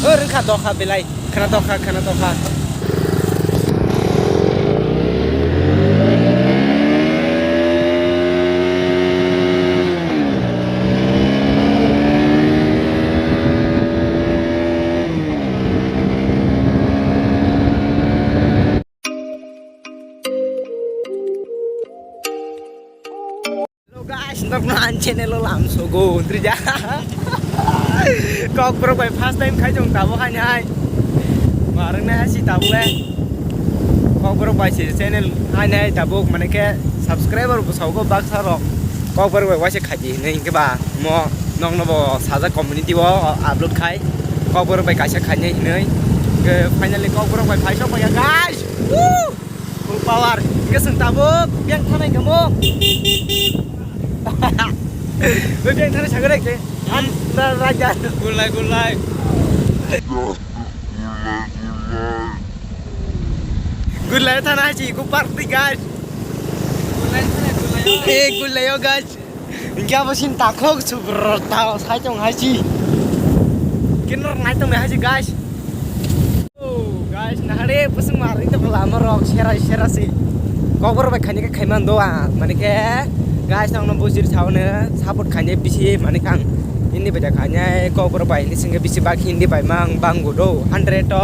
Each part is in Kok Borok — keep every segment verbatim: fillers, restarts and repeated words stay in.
Oi, rwngkha dokha belai, khwna dokha, khwna dokha. Hello guys, nokno ang channel o lam sogo, hwntrija. Kokborok bai first time khai chong tabuk haini hai. Marwng nai hai si tabuk le. Kokborok bai si channel haini hai tabuk, mane khe subscriber bo sogo baksa rok. Kokborok bai waisa khaidi hinwi hinkhe ba mo nokno bo sajak community o upload khai. Kokborok bai kaisa khainai hinwi. Hinkhe finally kokborok bai phai sok phaikha guys. Woo! Full power. Hinkhe chwng tabuk biyang thanai kamo. Bai biyang thanai sagwi rek de. An ra ra ja. Gulai, gulai. Gulai thanai si ku party guys. Gulai thanai, gulai. Eh, gulai yo guys. Hinkhe abo sini takhuk subro ta sai tong hai si. Kinor nai tong hai si guys. Oh, guys, nahare pusung mari to lama rok serai serai si. Kokborok bai khaini khe khaiman do a, mani khe guys, nokno bujir saune support khaini bisi mani kang. Hindi bai da khaini kokborok bai ni singke bisi bak hindi bai mang bang gudo hundred to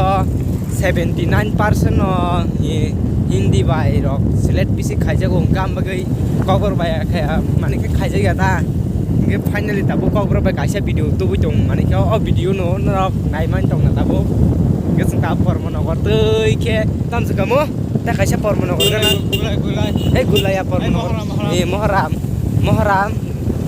seventy nine percent no hi-, hindi bai rok select bisi khaijago hwnkha, ang bagwi kokborok bai khe, mani khe khaijakya ta. Hwnkhe finally tabuk kokborok bai kaisa video tubui tong, mani khe o video no norok nai man tong na tabuk. Hwnkhe chwng tabuk Pormo Nogor twi khe tam se kamo ta kaisa Pormo Nogor gana. Gulai, gulai. Ei gulai ya Pormo Nogor. Ei, Mohoram, Mohoram. Mohoram.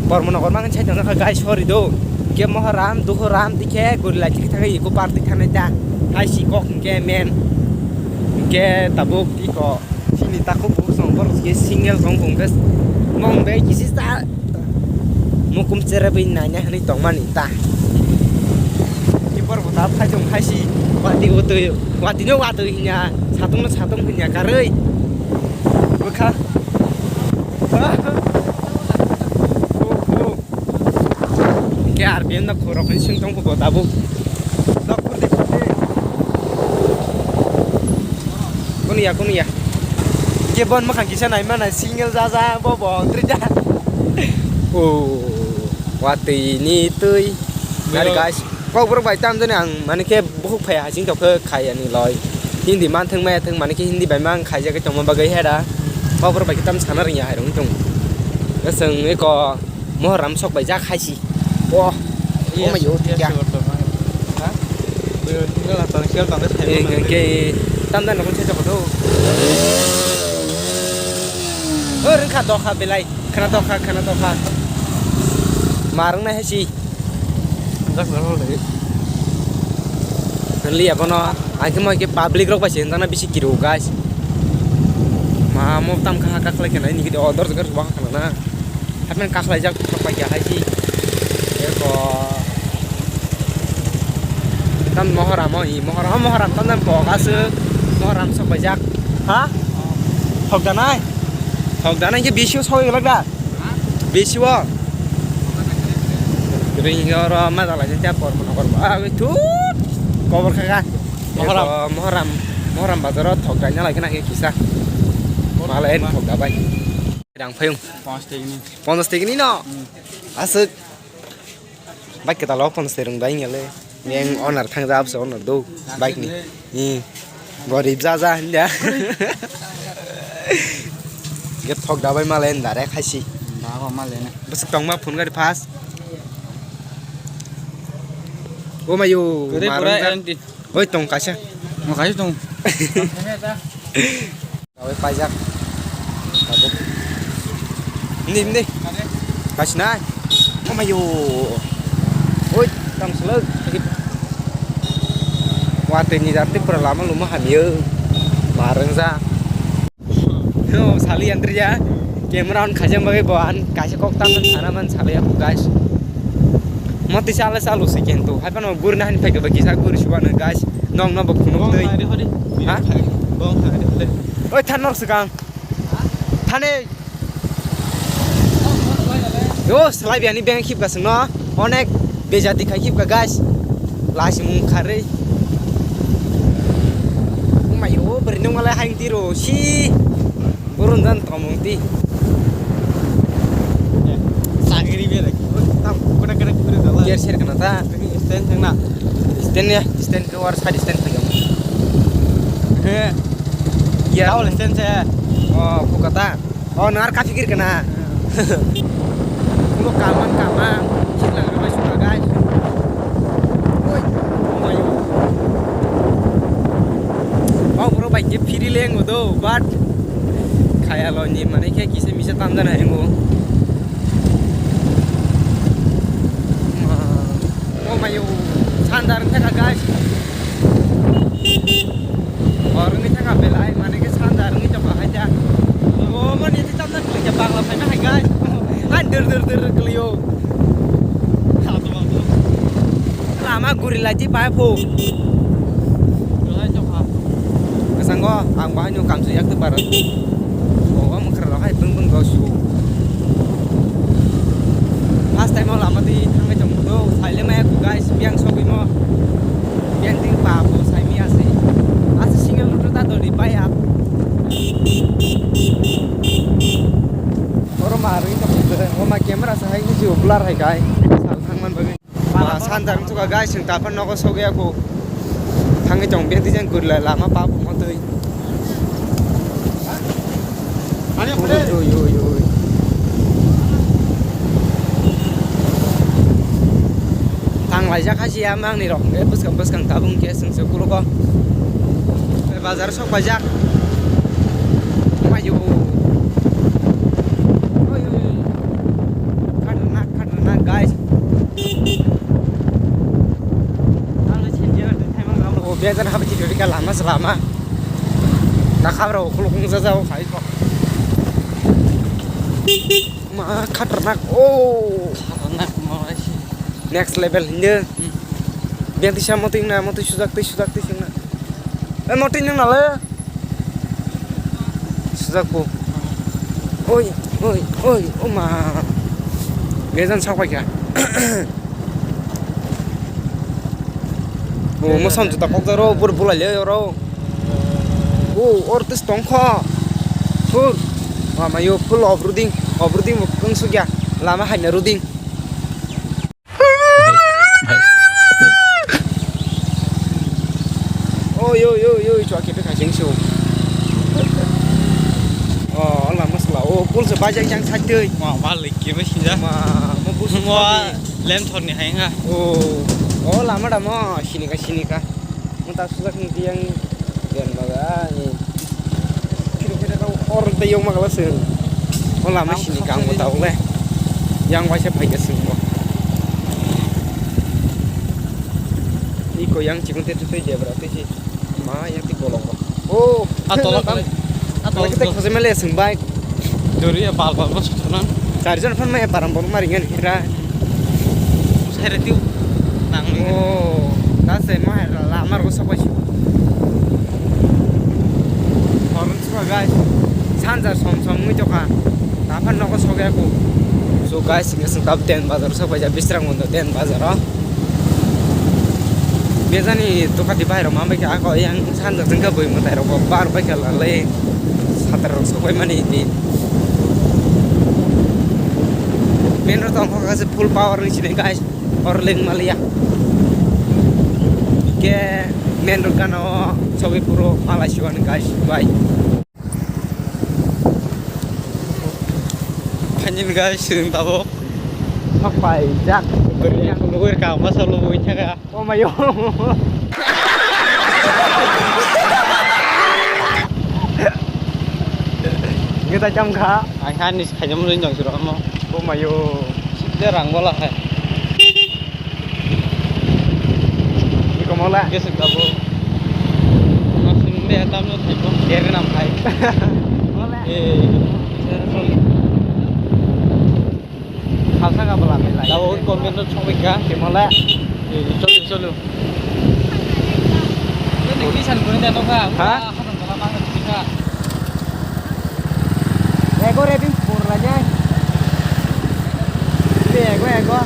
Pormo Nogor mang sai tong kha guys, sorry do. Hwnkhe Mohoram, Duhoram, dikhe gulai thik thangwi iko party thanai ta. Hai si kok hwnkhe men. Hwnkhe tabuk iko. Sini takhuk bo song borok se single song kong gas. Mong bai kisi ta. Mukum chere bai nanya hani tongmani ta. Kipor bo ta phai jong hai si. Wati wati, wati no wati hinya. Satung no satung hinya karwi. Bukha. Oh, oh. Hwnkhe R P M no khorok ni sing tong kho tabuk. Nok phurdi phurdi. Kunu ya, kunu ya. Hwnkhe bon mwkhang kisa nai mana single ja ja bo bo twi ja. Oh, watwi ni twi. Nari guys, kokborok bai tam jani ang mani khe bukhuk phai hasing tok khe khai ani loi. Hindi man thang maya thang mani khe hindi bai mang khaijak tongma bagwi hera. Kokborok bai khe tam sana rwngya hai rwng tong. Chwng eko Mohoram sok bai jak hai si. Oh, oh my God, ya. Ha? Single na tong, single tong, single tong. Ke tam dan nokon se joko do. Oh, rwngkha dokha belai. Khana dokha, khana dokha. Marwng nai hai si. Liya bono, ang khe moi khe public rok bai se wngjakna bisi kiro guys. Ma mo tam kha kakhlai khe nai nigidi o dor jagar bang khana na. Hapman kakhlai jak rok bai khe hai si. Eko tam Mohoram o i Mohoram, Mohoram tam tam pok aswk Mohoram sok bai jak. Ha? Thok danai. Thok danai khe bisi o soi glak da. Bisi o. Ring oro ma dalai ni tei Pormo Nogor ba. Ah, thut. Kobor kha kha. Mohoram. Eko Mohoram, Mohoram bazar o thok dai na lai khe na khe kisa. Malai thok da bai. Rang phayung. Ponchas teki ni. Ponchas teki ni no? Hmm. Aswk. Bike kwtal o ponchas teki rwng bai wngya le. Yang owner thang ja abse owner do. Bike ni. Hmm. Gorib ja ja hinda. Ge thok da bai malai nda re khaisi. Ba ba malai na. Bwswk tongma phone gari fast. O mayo. Gari marwng pura jak. Empty. Oi tong kaisa. Mo kaisa tong. Kawai paijak. Tabuk. Hindi, hindi. Kasinai. Omayo. Oi, tang selek. Watwi ni jati pura lama luma hamyo. Marwng ja. No, sali antri ya. Camera on khajam bagai bo an kaisa kok tang sana man sali aku guys. Mati sala salu se kento. Hai pano gurna han phaikha ba kisa gur subana guys. Nong no bo phunuk tei. Ha? Oi, than nok swkang. Thane. Yo, salai biani beng khip ka singno. Onek bejati khai khip ka, guys. Lasimung kharwi. Umayo, bwrwi nung malai haing tiro, si. Burun dan tomong ti. Sagri bere. Tam, kuna, kuna, kuna, dala. Gear share kana ta? Ini stand thangna. Stand ya, stand ke war side stand thang. He. Gear. Tahu stand saya. Oh, buka ta. Oh, nang ar kaphikir kana? Kuno kaman, kaman. Siklang rwbai sukha, guys. Oi, omayo. Bau bro bai ke phiri leng do, but khaya lo ni mane khe kisa misa tamjana hengo. Ma, omayo. Sandar wngkha, guys. Hor wngwi thangkha belai, mane khe sanja wngwi tongkha hai da. Omo ni twi tamjak kwlai khe Bangla phaima hai guys. Hai dur dur dur dur kwlai o. Lama guri lai twi pai phu. Kwlai tongkha. Kwchanggo ang bahai no kamchwlwi yak twi bar. Omo mwkhra rok hai bwng bwng rw su. First time o lama twi thangwi tong do, saile maya guys, biyang sogwi mo. Biyang twi pa bo saimi ase. Ase single route ta dori baya. Oro ma rwi tong do, o ma camera sa hai ni blur hai kai. Sal thang man bagwi. Ma sanja wng suka guys, chwng taphar nogo sogwi ya kho. Thangwi tong biyang twi jang gurla lama pa bo mo twi. Oi, oi, oi, oi. Tang laijak hai se ya mangni rok hwnkhe bwskang bwskang tabuk hwnkhe chwng se khulukgo. Bazar sok paijak. Mayo. Oi, oi, oi. Khatarnak, khatarnak, guys. O, bejana habwi twi rwkha lama se lama. Nakha rok ukhulukung jajao khai kok. Ma khatarnak. O. Khatarnak ma bai se. Next level hindo. Hmm. Biyang tisa motwi na motwi sujak twi sujak twi sungna. E motwi nang nale. Sujak bo. Oi, oi, oi, o ma. Bejan sapai kha. O, mosam juta kok jaro, bur bulai le oro. O, or tis tong kho. Bur. Wa mayo full off-roading, off-roading bo kung sugya. Lama haina roading. Oi, oi, oi, oi, chua khe bwkha sing su. O, lama sala. O, pulsa bajak jang saitwi. Ma, ma, liki ma sinja. Ma, mo busu. Mo, lem thorni hai nga. O, o, lama da mo, sinika, sinika. Mo ta sujak ni yang den baga ni. Kiri kiri tang or de yong magala sing. O lama sini kang mo ta ule. Yang waisa phai sing mo. Iko yang chikun te te jebra te si. Ma yang ti bolong. O, a tola kan. A tola kita khose mele sing bai. Dori ya bal bal bos tunan. Char jon phan maya param bol mari ngan hira. Sai re tiu. Nang. O, ta se ma hera la mar go sokai si. Horun suka guys. Sanja som som mui toka. Ta phan nogo soge aku. So guys, ngasing tab den bazar sokai ja Bisrang Mondo den bazar o. Bejani tukati bahai rok ma bai kha ako yang sanja jengka boi mwtai rok bar bai kha lalai satar rok sobai mani di. Main road tong kha se full power ni sini guys, or leng malia. Ke main road kana o sobai puro malai siwan guys, bye. Phaini guys, sini tabuk. Sapai jak. Beri yang luar ka masa lu woi thaka. Oh mayo. Kita jam kha. Ang han ni khaijam lu jang suro mo. Oh mayo. Sida rang bola hai. Iko mola. Gesek tabuk. Maksud de tam no thaibo. Dere nam khai. Mola. Eh. Khalsa ka bala belai. Tabuk comment no chongbai kha. Iko mola. Eh, cholo, cholo. Ini kisan kuni da no kha. Ha? Khatam bala ma kha. Ego re bin por la jai. Ego, ego.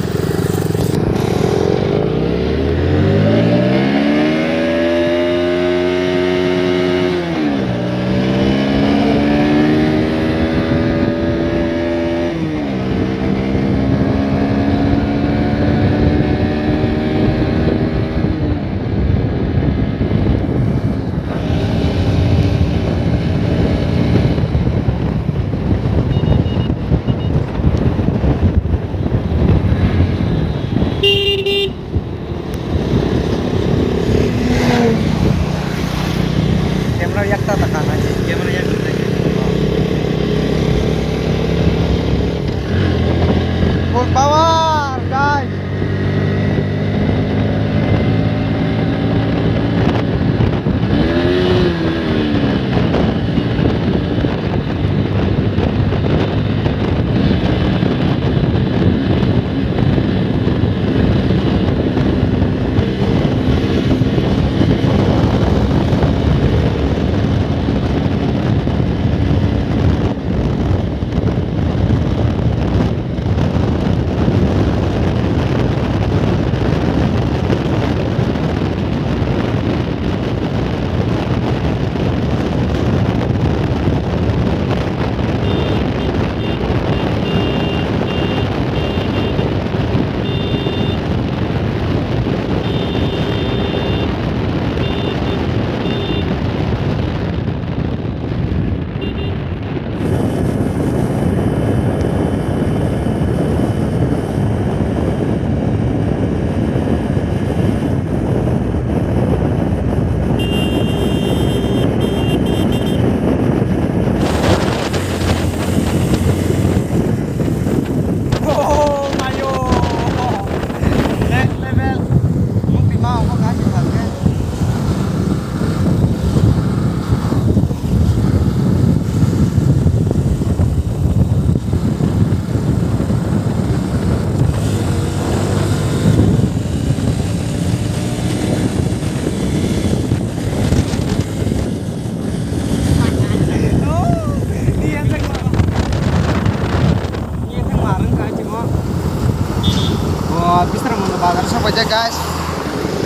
Sapaijak guys,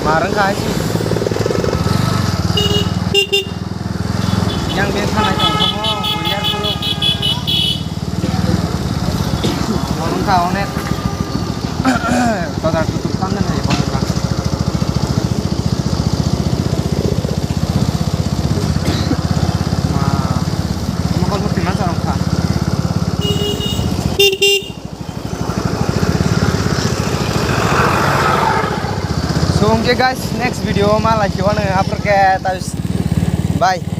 marang kahai si. Yang dia sana jauh kamu, biar dulu. Marang kah onek. Bazar tutup kan nih, bazar. Wah, kamu kalau mau gimana sarong kah? So, okay guys, next video ma lai khiwano aphuru khe ta bye.